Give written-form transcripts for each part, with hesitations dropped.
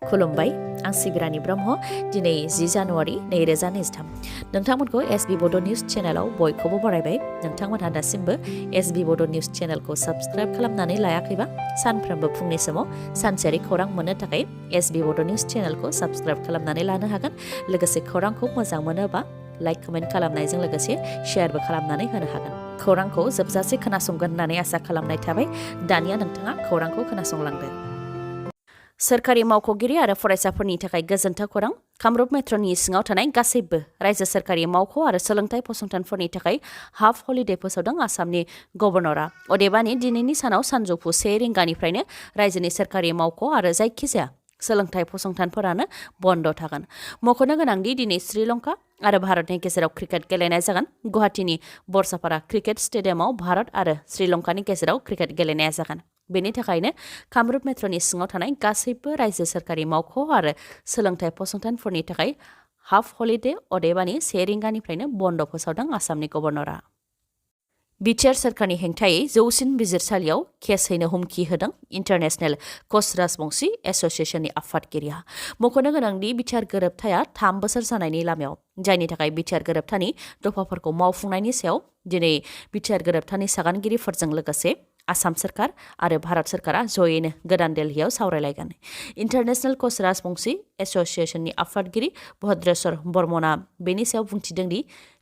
खुलुमबाय आं सिबिरानि ब्रह्म दिनै 10 जानुवारि 2023 नोंथांमोनखौ एसबी बड' निउज चेनेलाव बयखौबो बरायबाय नोंथांमोनहा दासिमबो एसबी बड' निउज चेनेलखौ साबस्क्राइब खालामनानै लायाखैबा सानफ्रोमबो फुंनि समाव सानसेयारि खौरां मोननो थाखाय एसबी बड' निउज चेनेलखौ साबस्क्राइब खालामनानै लानो हागोन लोगोसे खौरांखौ मोजां मोनोबा लाइक कमेन्ट खालामनायजों लोगोसे शेयारबो खालामनानै होनो हागोन खौरांखौ जोबजासे खोनासंगोन होननानै आसा खालामनाय थाबाय दानिया नोंथाङा खौरांखौ खोनासंलांदो सोरखारि मावख'गिरि आरो फरायसाफोरनि थाखाय गोजोनथाव खौरां कामरुप मेट्र'नि सिङाव थानाय गासैबो रायजो सोरखारि मावख' आरो सोलोंथाइ फसंथानफोरनि थाखाय हाफ हलिडे फोसावदों आसामनि गभर्नरआ अदेबानि दिनैनि सानाव सानजौफु 1 रिंगानिफ्रायनो रायजोनि सोरखारि मावख' आरो जायखिजाया सोलोंथाइ फसंथानफोरानो बन्द थागोन मख'नो गोनांदि दिनै श्रीलंका आरो भारतनि गेजेराव क्रिकेट गेलेनाय जागोन गुवाहाटीनि बर्सापारा क्रिकेट स्टेडियामाव भारत आरो श्रीलंकानि गेजेराव क्रिकेट गेलेनाया जागोन बेनि थाखायनो कामरुप मेट्र'नि सिङाव थानाय गासैबो रायजो सोरखारि मावख' आरो सोलोंथाइ फसंथानफोरनि थाखाय हाफ हलिडे अदेबानि 1 रिंगानिफ्रायनो बन्द फोसावदों आसामनि गभर्नरआ BTR सोरखारनि हेंथायै जौसिन बिजिरसालियाव केस हैनो हुमखि होदों इन्टारनेशनेल कच राजबंशी एस'सिएशननि आफादगिरिया मख'नो गोनांदि BTR गोरोबथाया 3 बोसोर जानायनि लामायाव जायनि थाखाय BTR गोरोबथानि दफाफोरखौ मावफुंनायनि सायाव दिनै BTR गोरोबथानि सागानगिरिफोरजों लोगोसे आसाम सोरखार आरो भारत सोरखारा जयैनो गोदान दिल्लीयाव सावरायलायगोन इन्टारनेशनेल कच राजबंशी एस'सिएशननि आफादगिरि भद्रेश्वर बर्मनआ बेनि सायाव बुंथिदों दि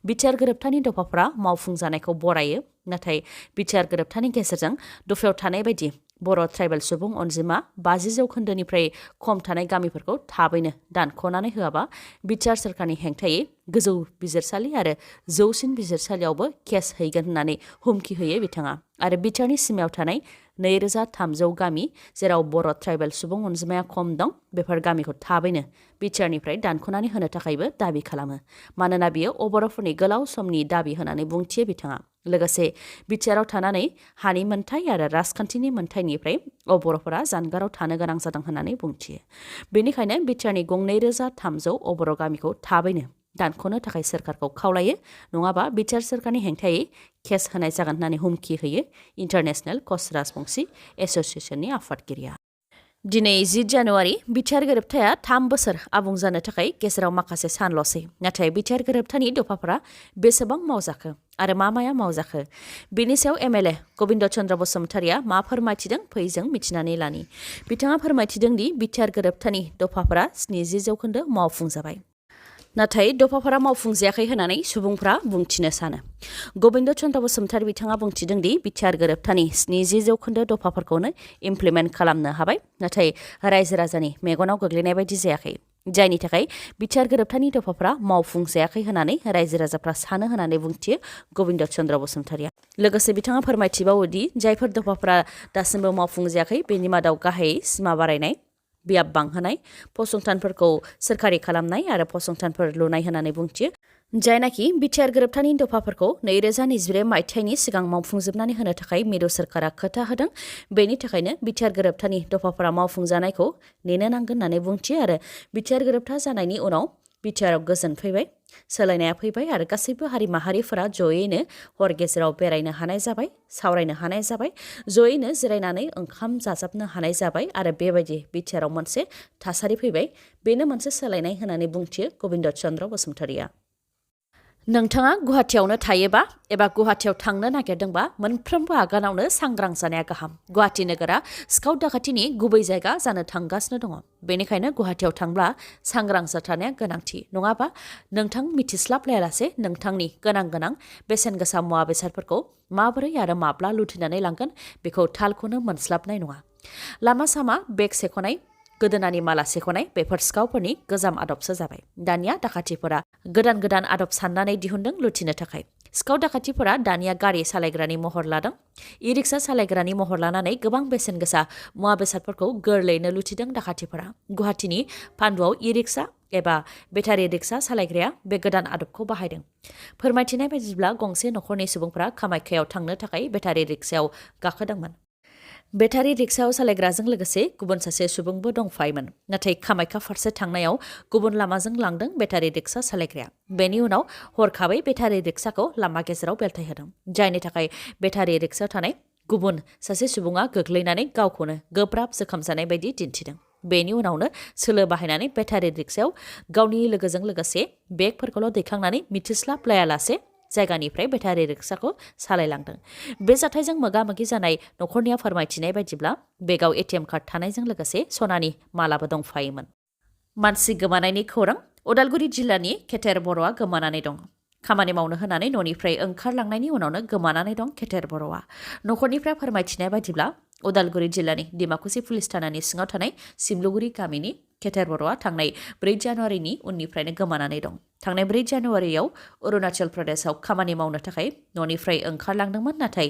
BTR गोरोबथानि दफाफोरा मावफुंजानायखौ बरायो नाथाय BTR गोरोबथानि गेजेरजों दफायाव थानाय बायदि बर' ट्राइबेल सुबुं अनजिमा 50 जौखोन्दोनिफ्राय खम थानाय गामिफोरखौ थाबैनो दानख'नानै होआबा BTR सोरखारनि हेंथायै गोजौ बिजिरसालि आरो जौसिन बिजिरसालियावबो केस हैगोन होननानै हुमखि होयो बिथाङा आरो BTRनि सिमायाव थानाय 2300 गामि जेराव बर' ट्राइबेल सुबुं अनजिमाया खम दं बेफोर गामिखौ थाबैनो BTRनिफ्राय दानख'नानै होनो थाखायबो दाबि खालामो मानोना बियो अबर'फोरनि गोलाव समनि दाबि होनानै बुंथियो बिथाङा लोगोसे BTRआव थानानै हानि मोनथाय आरो राजखान्थिनि मोनथायनिफ्राय अबर'फोरा जानगाराव थानो गोनां जादों होननानै बुंथियो बेनिखायनो BTRनि 2300 अबर' गामिखौ थाबैनो दानख'नो थाखाय सोरखारखौ खावलायो नङाबा BTR सोरखारनि हेंथायै केस होनाय जागोन होननानै हुमखि होयो इन्टारनेशनेल कच राजबंशी एस'सिएशननि आफादगिरिया दिनै 10 जानुवारि BTR गोरोबथाया 3 बोसोर आबुं जानो थाखाय गेजेराव माखासे सानल'सै नाथाय BTR गोरोबथानि दफाफोरा बेसेबां मावजाखो आरो माया मावजाखो बेनि सायाव MLA गबिन्द चन्द्र बसुमतारिया मा फोरमायथिदों फै जों मिथिनानै लानि बिथाङा फोरमायथिदों दि BTR गोरोबथानि दफाफोरा 70 जौखोन्दो मावफुंजाबाय नाथाय दफाफोरा मावफुंजायाखै होननानै सुबुंफ्रा बुंथिनो सानो गबिन्द चन्द्र बसुमतारि बिथाङा बुंथिदों दि BTR गोरोबथानि 70 जौखोन्दो दफाफोरखौनो इमप्लिमेन्ट खालामनो हाबाय नाथाय रायजो राजानि मेगनाव गोग्लैनाय बायदि जायाखै जायनि थाखाय BTR गोरोबथानि दफाफोरा मावफुंजायाखै होननानै रायजो राजाफ्रा सानो होननानै बुंथियो गबिन्द चन्द्र बसुमतारिया लोगोसे बिथाङा फोरमायथिबावो दि जायफोर दफाफोरा दासिमबो मावफुंजायाखै बेनि मादाव गाहायै सिमा बारायनाय बियाब बांहोनाय फसंथानफोरखौ सोरखारि खालामनाय आरो फसंथानफोर लुनाय होननानै बुंथियो जायनाखि BTR गोरोबथानि दफाफोरखौ 2024 मायथाइनि सिगां मावफुंजोबनानै होनो थाखाय मिरु सोरखारा खोथा होदों बेनि थाखायनो BTR गोरोबथानि दफाफोरा मावफुंजानायखौ नेनो नांगोन होननानै बुंथियो आरो BTR गोरोबथा जानायनि उनाव BTRआव गोजोन फैबाय सोलायनाया फैबाय आरो गासैबो हारि माहारिफोरा जयैनो हर गेजेराव बेरायनो हानाय जाबाय सावरायनो हानाय जाबाय जयैनो जिरायनानै ओंखाम जाजाबनो हानाय जाबाय आरो बेबायदि BTRआव मोनसे थासारि फैबाय बेनो मोनसे सोलायनाय होननानै बुंथियो गबिन्द चन्द्र बसुमतारिया नोंथाङा गुवाहाटीयावनो थायोबा एबा गुवाहाटीयाव थांनो नागिरदोंबा मोनफ्रोमबो आगानावनो सांग्रां जानाया गाहाम गुवाहाटी नोगोरा सिखाव दाखाथिनि गुबै जायगा जानो थांगासिनो दङ बेनिखायनो गुवाहाटीयाव थांब्ला सांग्रां जाथारनाया गोनांथि नङाबा नोंथां मिथिस्लाबलायालासे नोंथांनि गोनां बेसेन गोसा मुवा बेसादफोरखौ माबोरै आरो माब्ला लुथिनानै लांगोन बेखौ थालखौनो मोनस्लाबनाय नङा लामा सामा बेग सेख'नाय गोदोनानि माला सेख'नाय बेफोर सिखावफोरनि गोजाम आदबसो जाबाय दानिया दाखाथिफोरा गोदान आदब साननानै दिहुनदों लुथिनो थाखाय सिखाव दाखाथिफोरा दानिया गारि सालायग्रानि महर लादों इ-रिक्सा सालायग्रानि महर लानानै गोबां बेसेन गोसा मुवा बेसादफोरखौ गोरलैयैनो लुथिदों दाखाथिफोरा गुवाहाटीनि पान्डुआव इ-रिक्सा एबा बेटारि रिक्सा सालायग्राया बे गोदान आदबखौ बाहायदों फोरमायथिनाय बायदिब्ला गंसे नखरनि सुबुंफोरा कामाख्यायाव थांनो थाखाय बेटारि रिक्सायाव गाखोदोंमोन बेटारि रिक्सायाव सालायग्राजों लोगोसे गुबुन सासे सुबुंबो दंफायोमोन नाथाय कामाख्या फारसे थांनायाव गुबुन लामाजों लांदों बेटारि रिक्सा सालायग्राया बेनि उनाव हरखाबै बेटारि रिक्साखौ लामा गेजेराव बेलथायहोदों जायनि थाखाय बेटारि रिक्सायाव थानाय गुबुन सासे सुबुङा गोग्लैनानै गावखौनो गोब्राब जोखोम जानाय बायदि दिन्थिदों बेनि उनावनो सोलो बाहायनानै बेटारि रिक्सायाव गावनि लोगोजों लोगोसे बेगफोरखौल' दैखांनानै मिथिस्लाबलायालासे जायगानिफ्राय बेटारि रिक्साखौ सालायलांदों। बे जाथायजों मोगा-मोगि जानाय नख'रनिया फोरमायथिनाय बायदिब्ला बेगाव एटिएम कार्ड थानायजों लोगोसे सनानि मालाबो दंफायोमोन। मानसि गोमानायनि खौरां उदालगुरि जिल्लानि केटेर बर'आ गोमानानै दं। खामानि मावनो होनानै न'निफ्राय ओंखारलांनायनि उनावनो गोमानानै दं केटेर बर'आ। नख'रनिफ्राय फोरमायथिनाय बायदिब्ला उदालगुरि जिल्लानि डिमाकुसि पुलिस थानानि सिङाव थानाय सिमलुगुरि गामिनि केटेर बर'आ थांनाय 4 जानुवारिनि उननिफ्रायनो गोमानानै दं। थांनाय 4 जानुवारियाव अरुणाचल प्रदेशआव खामानि मावनो थाखाय न'निफ्राय ओंखारलांदोंमोन, नाथाय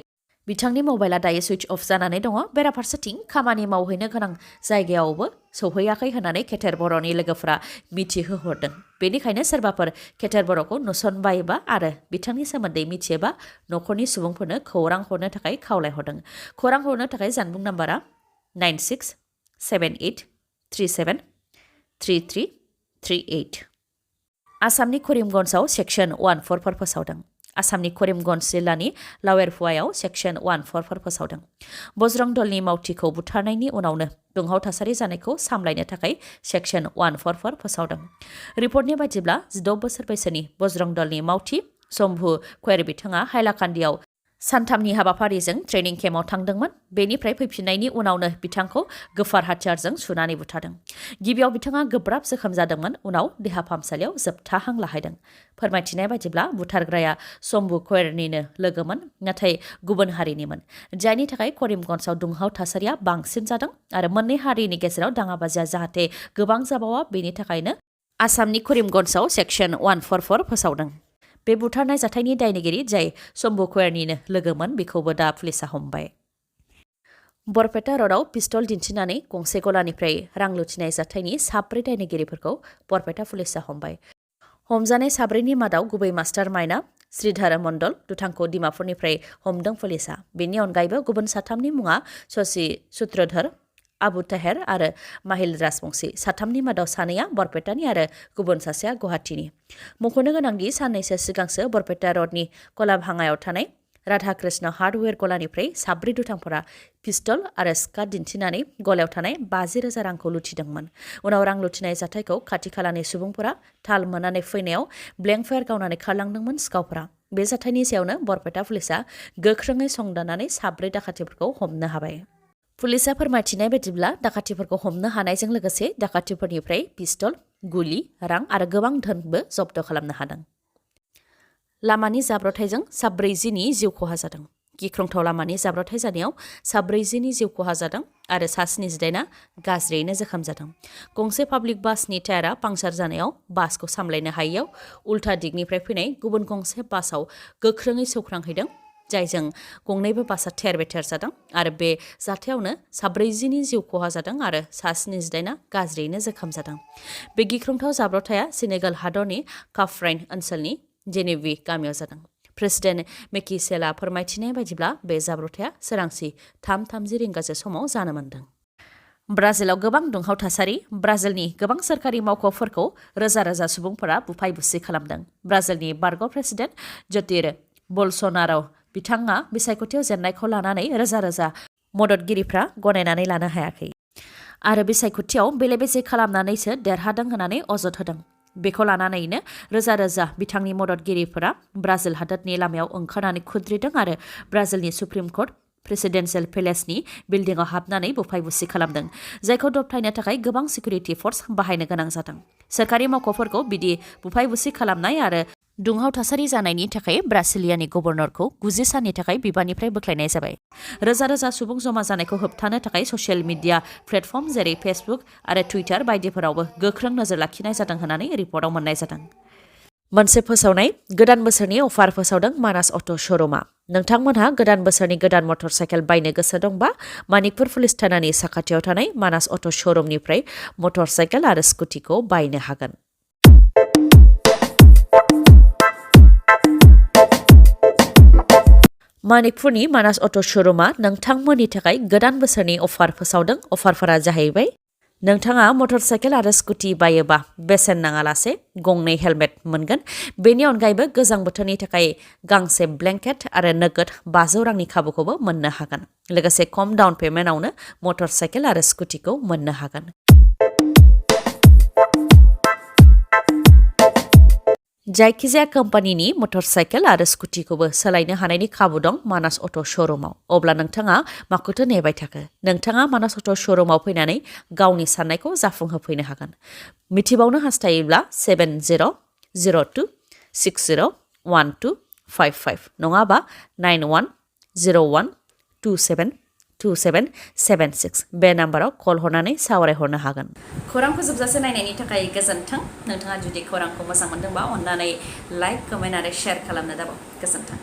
बिथांनि मबाइला दायो सुइच अफ जानानै दङ। बेराफारसेथिं खामानि मावहैनो गोनां जायगायावबो सौहैयाखै होननानै केटेर बर'नि लोगोफोरा मिथिहोहरदों। बेनिखायनो सोरबाफोर केटेर बर'खौ नुसनबायबा आरो बिथांनि सोमोन्दै मिथियोबा नख'रनि सुबुंफोरनो खौरां हरनो थाखाय खावलायहरदों। खौरां हरनो थाखाय जानबुं नाम्बारा 9678373338। आसामनि करिमगन्जआव सेक्सन 144 फोसावदों। आसामनि करिमगन्ज जिल्लानि लावेरफुआयाव सेक्सन 144 फोसावदों। बजरं दलनि मावथिखौ बुथारनायनि उनावनो दुंहाव थासारि जानायखौ सामलायनो थाखाय सेक्सन 144 फोसावदों। रिपर्टनि बायदिब्ला 16 बोसोर बैसोनि बजरं दलनि मावथि शम्भु खैर बिथाङा हाइलाकान्दियाव सानथामनि हाबाफारिजों ट्रेनिं केम्पआव थांदोंमोन। बेनिफ्राय फैफिननायनि उनावनो बिथांखौ गोफार हाथियारजों सुनानै बुथारदों। गिबियाव बिथाङा गोब्राब जोखोम जादोंमोन, उनाव देहा फाहामसालियाव जोबथा हां लाहैदों। फोरमायथिनाय बायदिब्ला बुथारग्राया शम्भु खैरनिनो लोगोमोन, नाथाय गुबुन हारिनिमोन, जायनि थाखाय करिमगन्जआव दुंहाव थासारिया बांसिन जादों आरो मोननै हारिनि गेजेराव दाङाबाजिया जाहाथे गोबां जाबावा बेनि थाखायनो आसामनि करिमगन्जआव सेक्सन 144 फोसावदों। बे बुथारनाय जाथायनि दायनिगिरि जाय शम्भु खैरनिनो लोगोमोन बेखौबो दा पुलिसा हमबाय। बरपेटा र'डआव पिस्तल दिन्थिनानै गंसे गलानिफ्राय रां लुथिनाय जाथायनि 4 दायनिगिरिफोरखौ बरपेटा पुलिसा हमबाय। हमजानाय 4नि मादाव गुबै मास्टार माइन्डआ श्रीधर मण्डल दुथांखौ डिमापुरनिफ्राय हमदों पुलिसा। बेनि अनगायैबो गुबुन 3नि मुङा शशि सूत्रधर, आबु ताहेर आरो माहिल राजबंशी। 3नि मादाव 2या बरपेटानि आरो गुबुन 1या गुवाहाटीनि। मख'नो गोनांदि साननैसो सिगांसो बरपेटा र'डनि कलाभाङायाव थानाय राधा कृष्ण हार्डवेयर गलानिफ्राय 4 दुथांफोरा पिस्तल आरो स्काट दिन्थिनानै गलायाव थानाय 50,000 रांखौ लुथिदोंमोन। उनाव रां लुथिनाय जाथायखौ खाथि खालानि सुबुंफोरा थाल मोननानै फैनायाव ब्लेंक फायार गावनानै खारलांदोंमोन सिखावफोरा। बे जाथायनि सायावनो बरपेटा पुलिसा गोख्रोङै संदाननानै 4 दाखाथिफोरखौ हमनो हाबाय। पुलिसा फोरमायथिनाय बायदिब्ला दाखाथिफोरखौ हमनो हानायजों लोगोसे दाखाथिफोरनिफ्राय पिस्तल, गुलि, रां आरो गोबां धोनबो जब्द खालामनो हादों। लामानि जाब्रबथायजों 4 जिउ खहा जादों। गिख्रंथाव लामानि जाब्रबथाय जानायाव 4 जिउ खहा जादों आरो 78 गाज्रियैनो जोखोम जादों। गंसे पाब्लिक बासनि टायारा पांचार जानायाव बासखौ सामलायनो हायैयाव उल्था दिगनिफ्राय फैनाय गुबुन गंसे बासाव गोख्रोङै सौख्रांहैदों, जायजों गंनैबो बासा थेर-बेथेर जादों आरो बे जाथायावनो 4 जिउ खहा जादों आरो 78 गाज्रियैनो जोखोम जादों। बे गिख्रंथाव जाब्रबथाया सेनेगाल हादरनि खाफ्राइन ओनसोलनि जेनेवी गामियाव जादों। प्रेसिडेन्ट मेकी सेलआ फोरमायथिनाय बायदिब्ला बे जाब्रबथाया सोरांसि 3:30 रिंगासो समाव जानो मोन्दों। ब्राजिलाव गोबां दुंहाव थासारि। ब्राजिलनि गोबां सोरखारि मावख'फोरखौ रोजा रोजा सुबुंफोरा बुफाय-बुसि खालामदों। ब्राजिलनि बारग' प्रेसिडेन्ट ज'इर बोल्स'नार' बिथाङा बिसायख'थियाव जेननायखौ लानानै रोजा रोजा मददगिरिफ्रा गनायनानै लानो हायाखै आरो बिसायख'थियाव बेले-बेजे खालामनानैसो देरहादों होननानै अजद होदों। बेखौ लानानैनो रोजा रोजा बिथांनि मददगिरिफोरा ब्राजिल हादोरनि लामायाव ओंखारनानै खुद्रिदों आरो ब्राजिलनि सुप्रिम कर्ट प्रेसिडेन्सियेल पेलेसनि बिल्डिंआव हाबनानै बुफाय-बुसि खालामदों, जायखौ दबथायनो थाखाय गोबां सिकिउरिटि फर्स बाहायनो गोनां जादों। सोरखारि मावख'फोरखौ बिदि बुफाय-बुसि खालामनाय आरो दुंहाव थासारि जानायनि थाखाय ब्रासिलियानि गभर्नरखौ 90 साननि थाखाय बिबाननिफ्राय बोख्लायनाय जाबाय। रोजा रोजा सुबुं जमा जानायखौ होबथानो थाखाय ससियेल मिडिया प्लेटफर्म जेरै फेसबुक आरो टुइटार बायदिफोरावबो गोख्रों नोजोर लाखिनाय जादों होननानै रिपर्टआव मोन्नाय जादों। मोनसे फोसावनाय गोदान बोसोरनि अफार फोसावदों मानास अट' श'रुमा। नोंथांमोनहा गोदान बोसोरनि गोदान मटर साइकेल बायनो गोसो दंबा मानिकपुर पुलिस थानानि साखाथियाव थानाय मानास अट' श'रुमनिफ्राय मटर साइकेल आरो स्कुटिखौ बायनो हागोन। मानिकपुरनि मानास अट' श'रुमा नोंथांमोननि थाखाय गोदान बोसोरनि अफार फोसावदों। अफारफोरा जाहैबाय नोंथाङा मटर साइकेल आरो स्कुटि बायोबा बेसेन नाङालासे गंनै हेलमेट मोनगोन। बेनि अनगायैबो गोजां बोथोरनि थाखाय गांसे ब्लेंकेट आरो नोगोद 500 रांनि खाबुखौबो मोननो हागोन। लोगोसे खम डाउन पेमेन्टआवनो मटर साइकेल आरो स्कुटिखौ मोननो हागोन। जायखिजाया कम्पानिनि मटरसाइकेल आरो स्कुटिखौबो सोलायनो हानायनि खाबु दं मानास अट' श'रुमाव। अब्ला नोंथाङा माखौथो नेबाय थाखो? नोंथाङा मानास अट' श'रुमाव फैनानै गावनि साननायखौ जाफुंहोफैनो हागोन। मिथिबावनो हास्थायोब्ला 7060601255 नङाबा 9101272776 बे नाम्बाराव कल हरनानै सावरायहरनो हागोन। खौरांखौ जोबजासे नायनायनि थाखाय गोजोन्थों। नोंथाङा जुदि खौरांखौ मोजां मोनदोंबा अन्नानै लाइक, कमेन्ट आरो शेयार खालामनो दाबाव। गोजोन्थों।